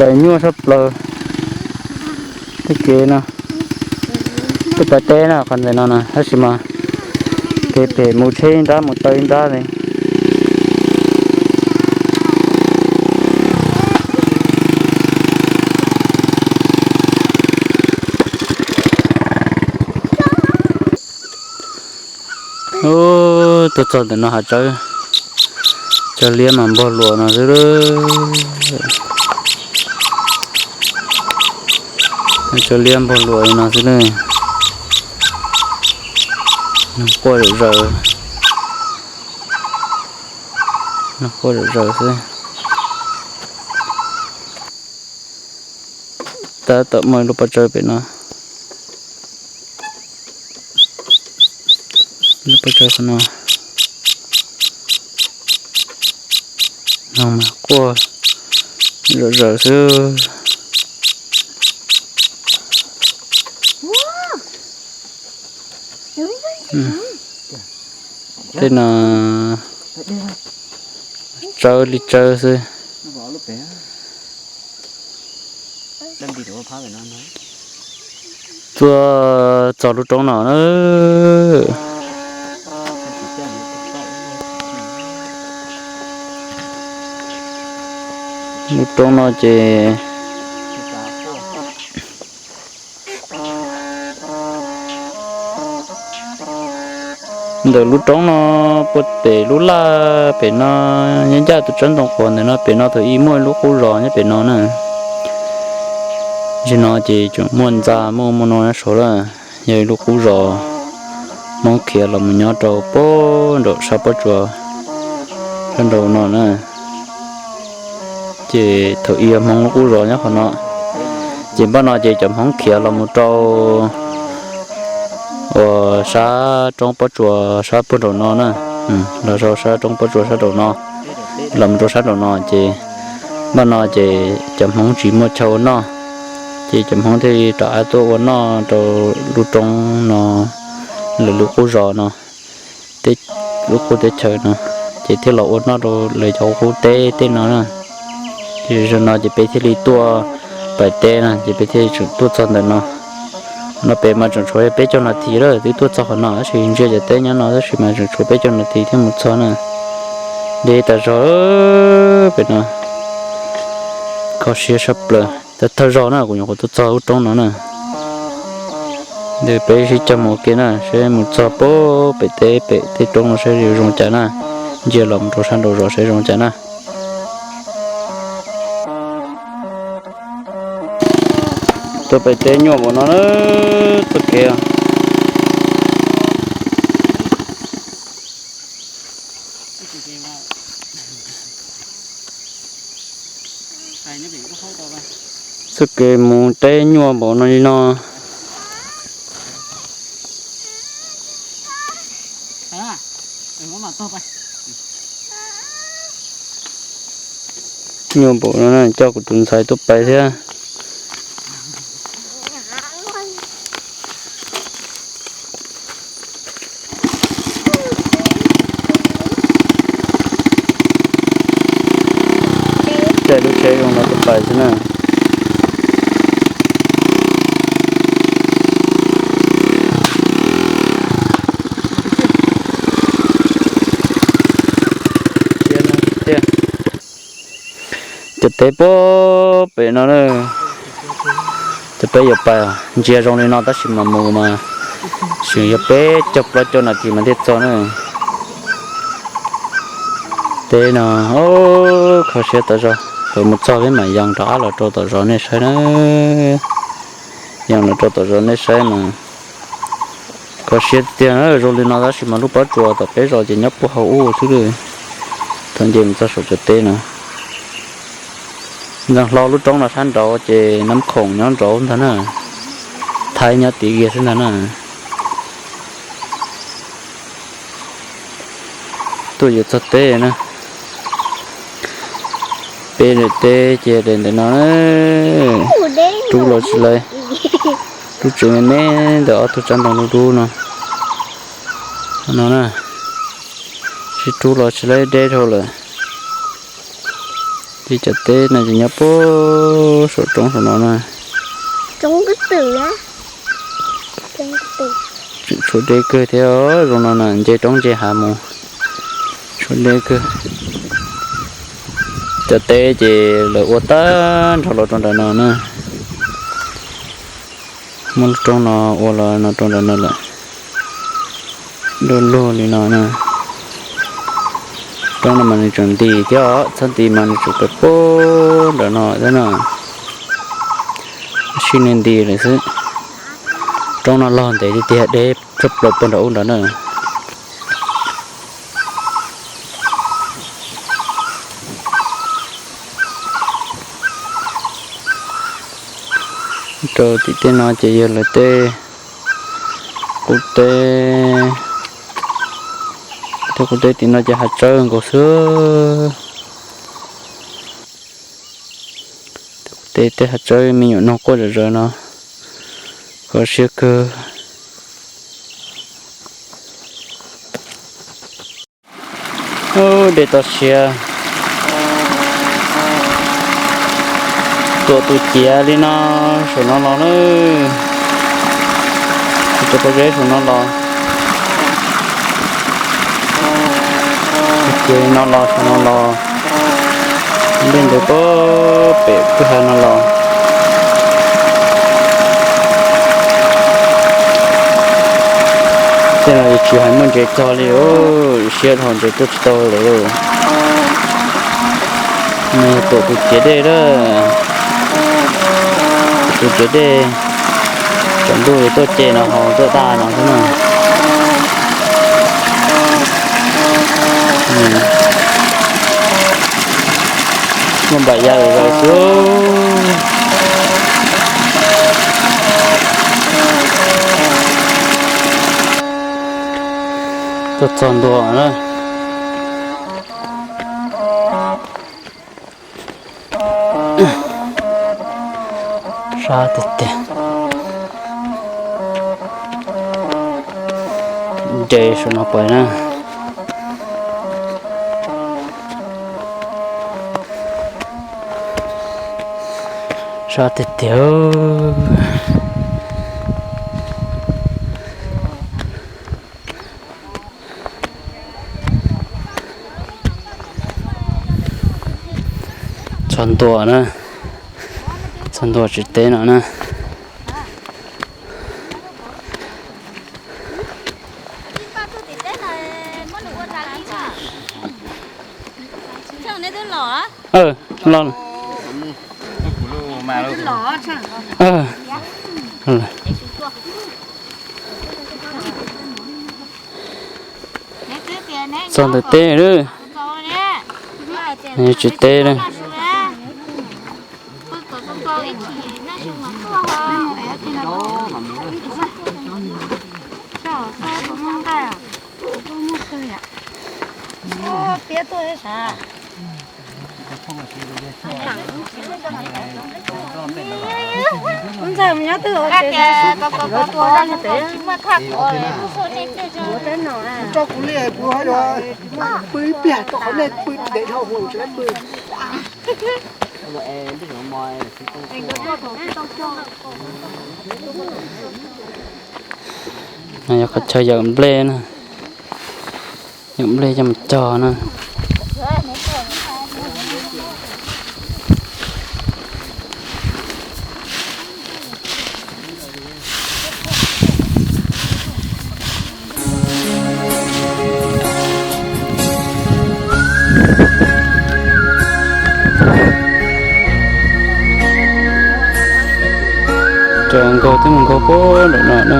Pais nyuaj sab plaws. Tej kev no, tej pas teb no qhov ntawm no na tab sis mas kev phem mus tsheb ib nrab mus taw ib nrab li. Tuaj txog ntawm no hav tsawb, cov liab mas npog luas no xwb. Cov liab npog luas li no xwb na. Nag quaj zom zaws, nag quaj zom zaws xwb. Tab tom muaj lub pob tsawb pem no. Lub pob tsawb qhov no, no mas quaj zom zaws xwb. Tej no tsawb li tsawb xwb. Tuaj txog lub roob no na. Lub roob no ces ntawm lub roob no puag pem lub laj pem no, nyob ncaj tus tsob ntoo quav ntawm no pem no thaum ub muaj ib lub qub zos nyob pem no na. Nim no ces tseem muaj ntxa muaj muaj no nyob saud lawm. Yog ib lub qub zos Hmoob khiav los mus nyob rau puag nraum sab pob tsuas sab nraum no na. Ces thaum ub yog Hmoob lub qub zos nyob qhov no. Ces npaj no ces cov Hmoob khiav los mus rau uas sab roob pob tsuas sab puag nraum no na, los rau sab roob pob tsuas sab nraum no, los mus rau sab nraum no ces npaj no ces cov Hmoob tsis muaj chaw ua noj, ces cov Hmoob thiaj li rov qab tuaj ua noj rau lub roob no, lawv lub qub zos no, lub qub teb chaws no, ces thiaj los ua noj rau lawv cov qub teb tej no na. Ces zaum no ces peb thiaj li tuaj pais teb na, ces peb thiaj li tseem tuaj txog ntawm no. No pem mas tseem tshuav peb caug nas this lawm twb tuaj txog qhov no, tab sis ntsia cov teb nyob no tab sis mas tseem tshuav peb caug nas this thiaj mus txog na. Deb tas zog pem no, kho siab sab plaws. Thawj thawj zaug na kuv nyuam qhuav tuaj txog lub roob no na. Nws peb sib cog mus ua ke na, seb mus txog puag pem teb pem tej roob no saib zoo cas na. Ntsia los mus rau sab nraum zos saib zoo cas na. Tuaj pem teb nyuaj npaum no na, txoj kev. Txoj kev mus teb nyuaj npaum no li no. Nyuaj npaum no na, coj kuv tus ntxhais tuaj pais thiab. Caij lub tsheb zoo no tuaj pais xwb na. Cov teb puag pem no na, cov peb yuav pais ntsia zoo li no tab sis mas mus mas tseem yog peb caug plaub caug nas this mas thiaj txog na. Teb no, kho siab tas zog, thaum mus txog peb mam yees rov qab los rau tom zos nej saib na. Yees los rau tom zos nej saib mas kho siab tiag, zoo li no tab sis mas lub pob tsuas tom peb zos ces nyob puag hauv ub xwb. Thaum nce mus txog saum cov teb no, nce hlo lub roob no sab nraud ces Nab Khoom nyob nraud ntag na, Thaib nyob tid kiag xwb ntag na. Tuaj yuav txog teb na. Peb daim teb ces daim ntawm no, rub los tsis lawv, rub tsev me me ntawm ob tug tsob ntoo dub dub no. No na, sib rub los tsis lawv deb dhau lawm. Li cov teb no ces nyob puag saum roob saum no na. Tseem tshuav deb kawg thiab, zoo no na, nce roob nce hav mus, tshuav deb kawg. Cov teb ces lawv ua tag nrho los rau nram no na. Muab lub roob no ua los no rau nram no lawm. Dua lug li no na. Roob no mas nws tseem nti thiab os, txhob nti mas nws tseem pem puag nram no thiab na. Sib nti lawm xwb. Roob no log ntev tiag tiag, deb tshaj plaws puag nram ub nrad na. Rau tim tej no ces yog lawv tej qub teb, tej qub teb tim no ces hav tsawb nkaus xwb. Tej qub teb, tej hav tsawb me nyuam noog quaj zom zaws no, kho siab kawg. Dej toj siab. Tuam tus ciav li no, saum no los na. Cov pob zeb saum no los. Tus ciav li no los, saum no los. Dej ntawd puag pem kwj ha no los. Tej no tsis hais muaj ntses txog li, siab dhau ntses tuaj tsis tau lawm. No yog tuam tus ciav dej lawm. Tus ciav dej, tsaus ntuj tuaj ce no hos tuaj daj no xwb na. Muaj npaim ya lawm xwb. Tuaj txog ntua na. Sab tiag tiag. Nres saum no pais na. Sab tiag tiag. Txog ntua na, txog ntua tsev teb no na. Los. Txog ntawm teb lawm. Tsev teb lawm. Tso kuv li kuv ho yuav pw ib pliag, tau qhov nej pw ntev dhau hwv tsis laib pw. No yog qhov chaw yawm nplej na, yawm nplej coj mus cog na. Cov nkaug twb mus nkaug puag nram no na.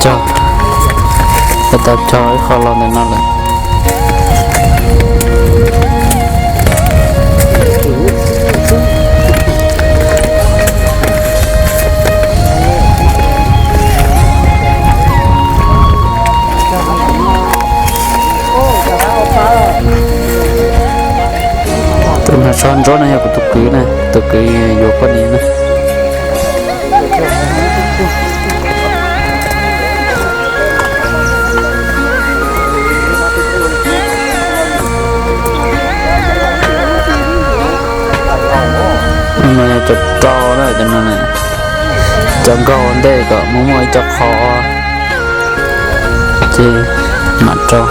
Cog, tau cog ib qho los ntawm no lawm. Tsob ntsuab no yog kuv tus kwv na, tus kwv yuav poj niam na. No yog cov rau na, cov no na, cov nkaug ua ntej kom muaj muaj ib co qhov, ces mam rau.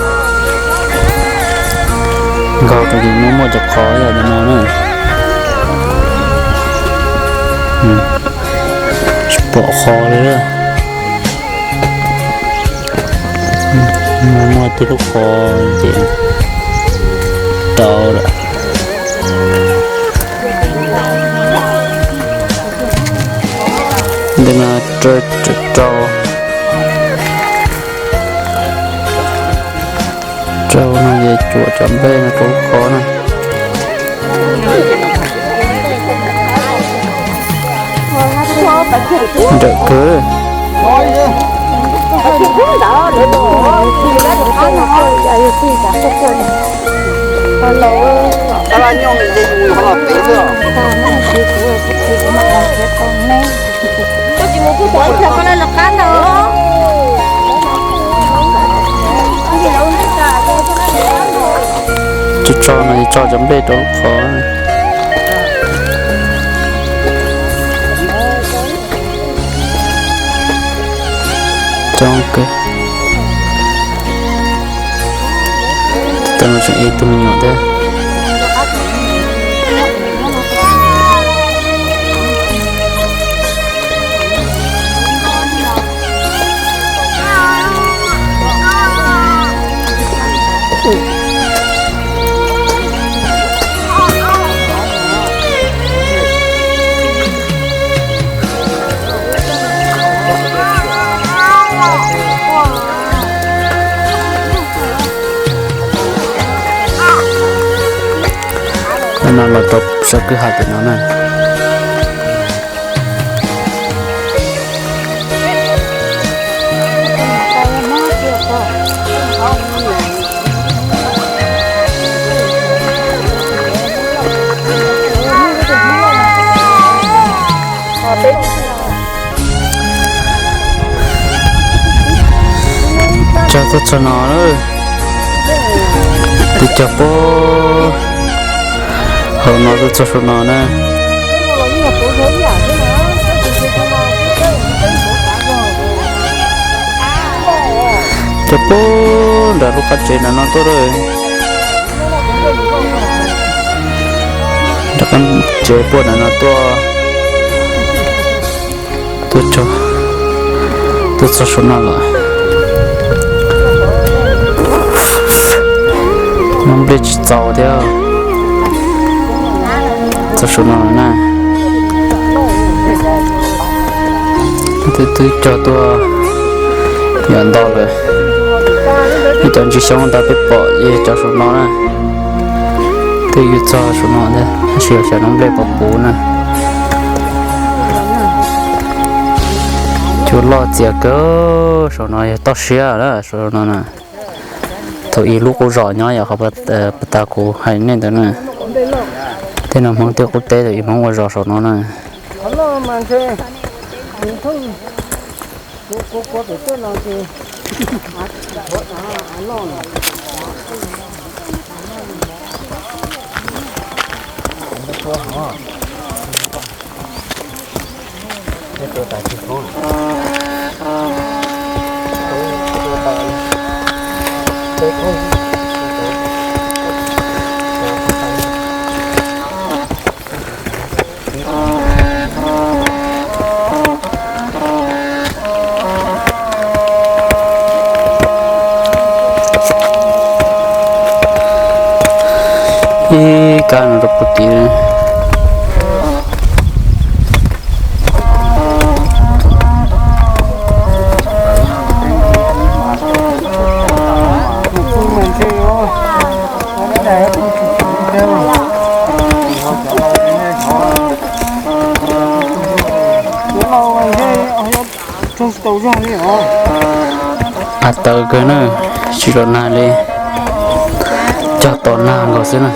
Nkaug rau ces muaj muaj cov qhov yog cov no na. Tsis pom qhov li. Muaj muaj tib lub qhov ces rau lawm. Ntawm no rau, rau, rau no ces cuam cov nplej no rau lub qhov na. Nrawm kawg. Tso tso no, tso cov nplej rau lub qhov. Coob kawg. Tau no tseem ib tug me nyuam thiab. No los rau sawv kwj ha tim no na. Tso tuaj txog no na. Twb cog puag hauv no tuaj txog saum no na. Cog puag nram lub qab tsev nram no tuaj lawm. Nram qab tsev puag nram no tuaj. Tuaj txog, tuaj txog saum no lawm. Noob nplej tsis txaus thiab. Txog saum no lawm na. Twb, twb cog tuaj yam ntau lawm. Ib cov ntsis xyoob ntawd peb pom yog cov saum no na. Twb yog txog saum no ntag, tab sis yog xyaw noob nplej pov puv na. Cua loj txias kawg, saum no yog toj siab na, saum no na. Thaum ub lub qub zos nyob yog qhov puag ta kuv hais nej ntawd na. Tej no Hmoob tej qub teb, thaum ub Hmoob ua zos saum no na. Ib kab no rau puag tid. Av tawv kawg na, tsis los nag li, cog tom nag nkaus xwb na.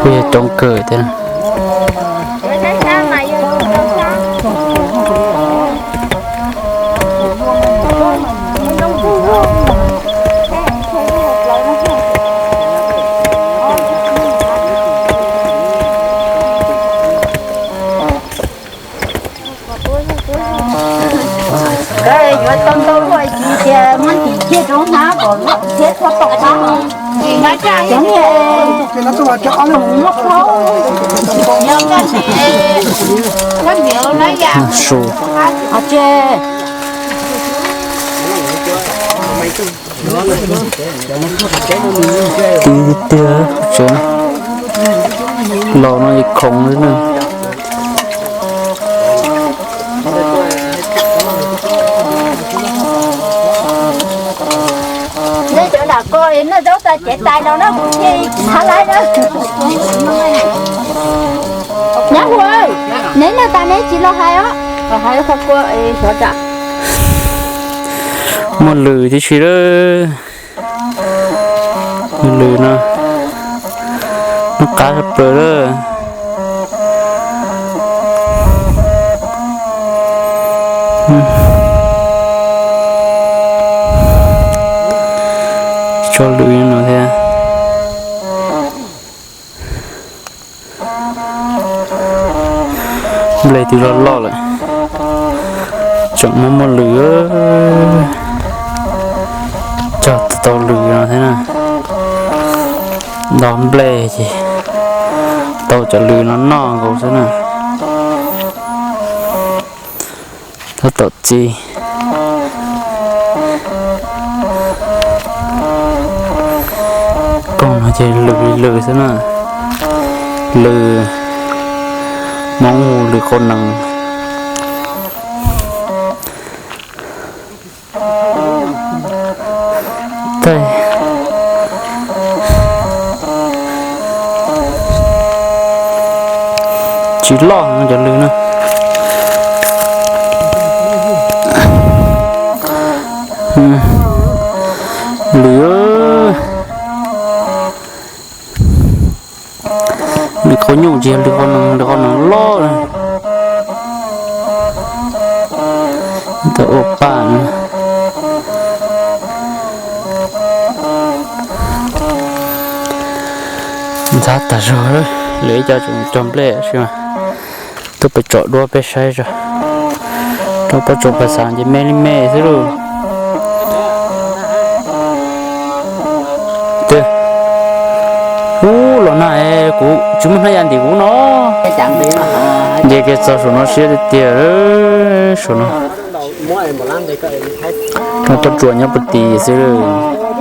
Kuj yog coob kawg thiab. Yuav tau ntau luaj tsis tias muab ntim ciaj rau hnab kom loj thiab txhob tau qab. Cov niag muab khaub, yog koj niam, koj niam na yam su. Tsis tiag, los no khoov xwb na. Nej cov nram ko noj zaub tag cev tais no na, kuv thiaj txhab laib na. Nyab Huas, neb noj tas neb tsis los hais os, los hais qhov kua xyov tsam. Muaj lws tib si lawm. Lws no, noj qab tshaj plaws lawm. Tso lws no thiab. Nplej twb loj loj lawm, tseem muaj muaj lws, cog tsis tau lws no thiab na. Nto nplej ces tau cov lws no noj nkaus xwb na. Tab tom txiv koog no ces lws li lws xwb na. Lws Hmoob hu lws qau nees. Tsis loj cov lws na. Lws, lws qau nyuj tsis yog lws qau nees, lws qau nees loj na. Tau ua paj na. Ntxhab tas zog, lwm ib co tseem cog nplej si mas. Tuaj pem tsom duab peb saib tso. Rau pob tsuas phav xav ces me li me xwb lauj. Ub, los nag es kuv tsis muaj hnab ya ntim kuv no. Nce kiag txog saum no siab tiag tiag, saum no. Rau pob tsuas nyob puag tim xwb,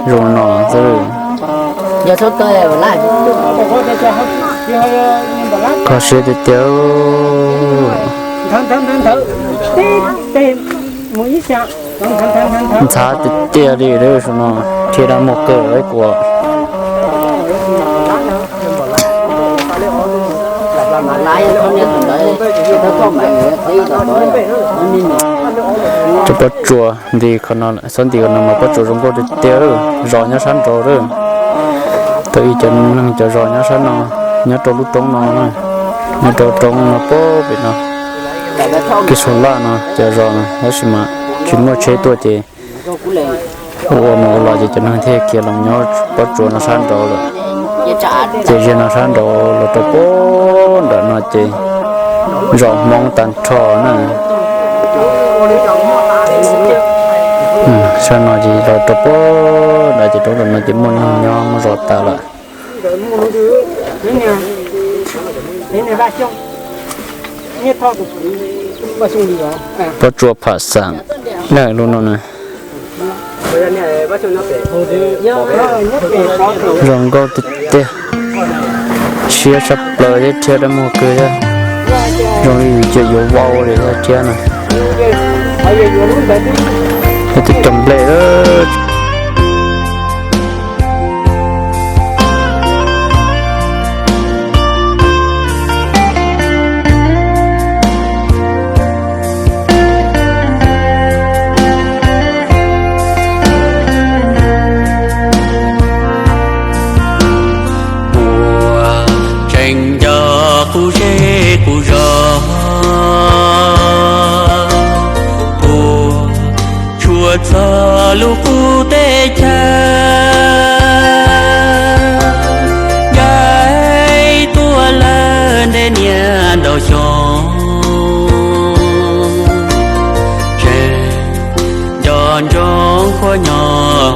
zoo no xwb. Kho siab tiag tiag. Ntxhab tiag tiag li lawm, saum no thiab dab muag kawg ib kuas. Cov pob tsuas nti qhov no, txhob nti qhov no mas pob tsuas zoo nkauj tiag tiag, zos nyob sab nraud lawm. Tau ib cov neeg cov zos nyob sab no, nyob rau lub roob no, nyob rau roob no pem no. Kev xu laj no cov zos no tab sis mas tsis muaj tsheb tuaj ces ua mus ua los ces cov neeg thiaj khiav los nyob pob tsuas no sab nraud lawm. Ces ziag no sab nraud los rau pob nram no ces zos Hmoob tag nrho na. Sab no ces los rau pob nram ces rau nram no ces muaj neeg nyob muaj zos tas lawm. Pob tsuas pham xam na lub no na. Zoo nkauj tiag tiag. Siab tshaj plaws thiab, rhiab dab muag kawg thiab. Zoo li yus cia yuav vau li thiab na. Yog tus cog nplej lawm. Ua, tsa Kuv zov puas tsuaj txog lub qub teb chaws, ncaim tuaj lawm ntev niaj ntau xyoo, tseem nco ntsoov qhuab nyo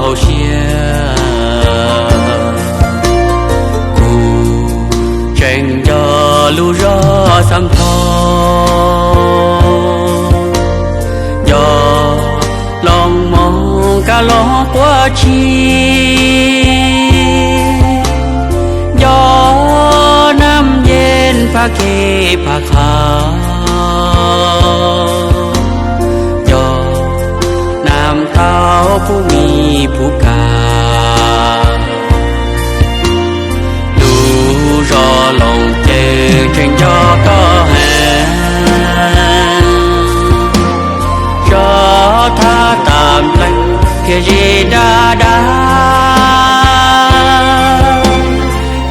hauv siab. Kuv tseem nco lub zog Xam Thoj, nco Loos Moos kab loog quaj tshis, nco Nab Yeej phab khej phab qha, nco Nam Tauv Pub Mis Pub Kas. Lub zos Loos Ceeb tseem nco koj heev, zov thaj tas nplees kiag zis dab dab,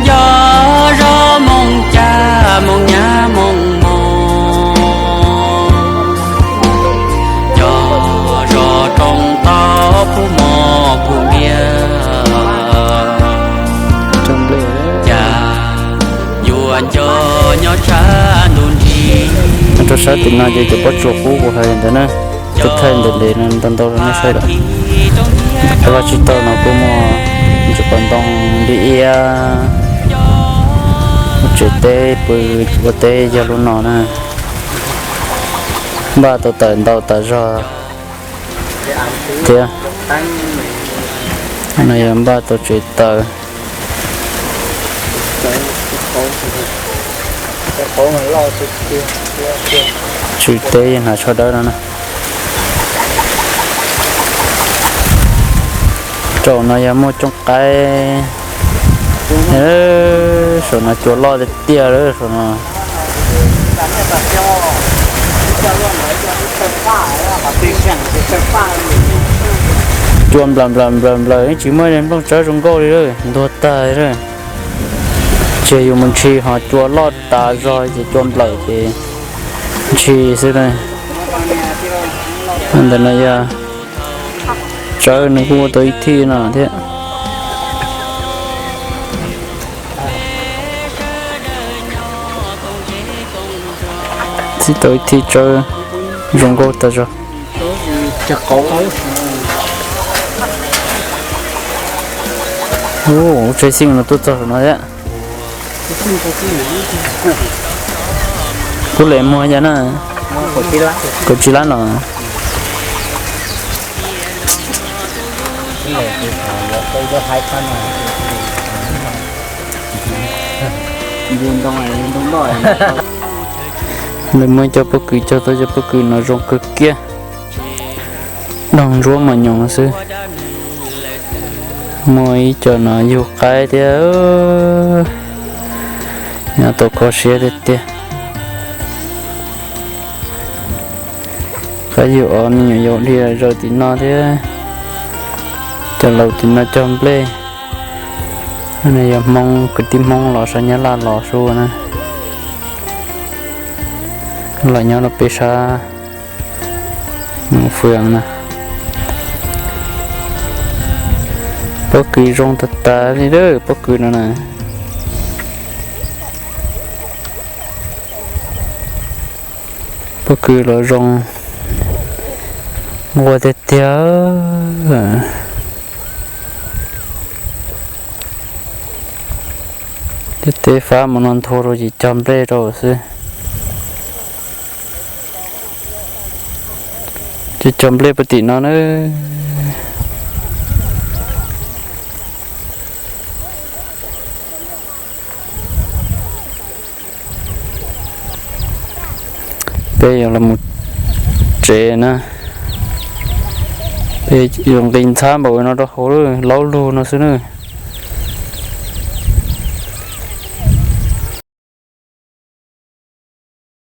nco zos Moos Caj Moos Nyab Moos Moos, nco zos Roob Tauv Pub Mos Pub Npias, cas yuav nco nyob tshaj ntu ntsis. Rau sab tim no ces cov pob tsuas qub kuv hais ntawd na, kuv thaij ntawm ntawm no ntau ntau rau nej saib lawm. Qhov loj tsis tau no kuj muaj ntsis qos ntoo, dib iab, tsev teb pw, ua teb yog lub no na. Npaj tau tawm ntau tas zog thiab. No yog npaj tau tsev taws, tswm teb hnav tsho dawb no na. Saum no yog muaj cooj qaib, saum no cua loj tiag tiag lawm saum no. Cua nplawm nplawm nplawm nplawm, yeej tsis muaj nplooj tsawb zoo nkauj li lawm, ntuag tag lawm. Ces yus mus ntshis ho cua loj tas zog ces cua nplawm ces ntshis xwb na. Ntawm no yog tsawb, nws kuj ua tau ib thij no thiab. Txij tau ib thij tsawb zoo nkauj tas zog. Ub, tsheb xyeej no tuaj txog no thiab. Kuv lem muag yam na, kaum tsib lab no. Lawv muaj cov pob kws cog tau cov pob kws no zoo kawg kiag, doog ntsuab mos nyoos xwb. Muaj ib co no yug qaib thiab, nyob tau kho siab tiag tiag. Qaib yug os, me nyuam yaus dhia zaws tim no thiab. Cov laus tim no cog nplej. Yog Hmoob, kwv tij Hmoob los sab Nyab Laj los sub na, los nyob rau peb sab Moos Fwm na. Pob kws zoo tag tas li lawm, pob kws no na. Pob kws los zoo nquag tiag tiag. Tej teb fab mus no nthua rau ces cog nplej rau xwb. Ces cog nplej puag tim no na. Peb yuav los mus tsev na. Peb yuav nqis ntxhab npaum no rau hauv laub lug no xwb na.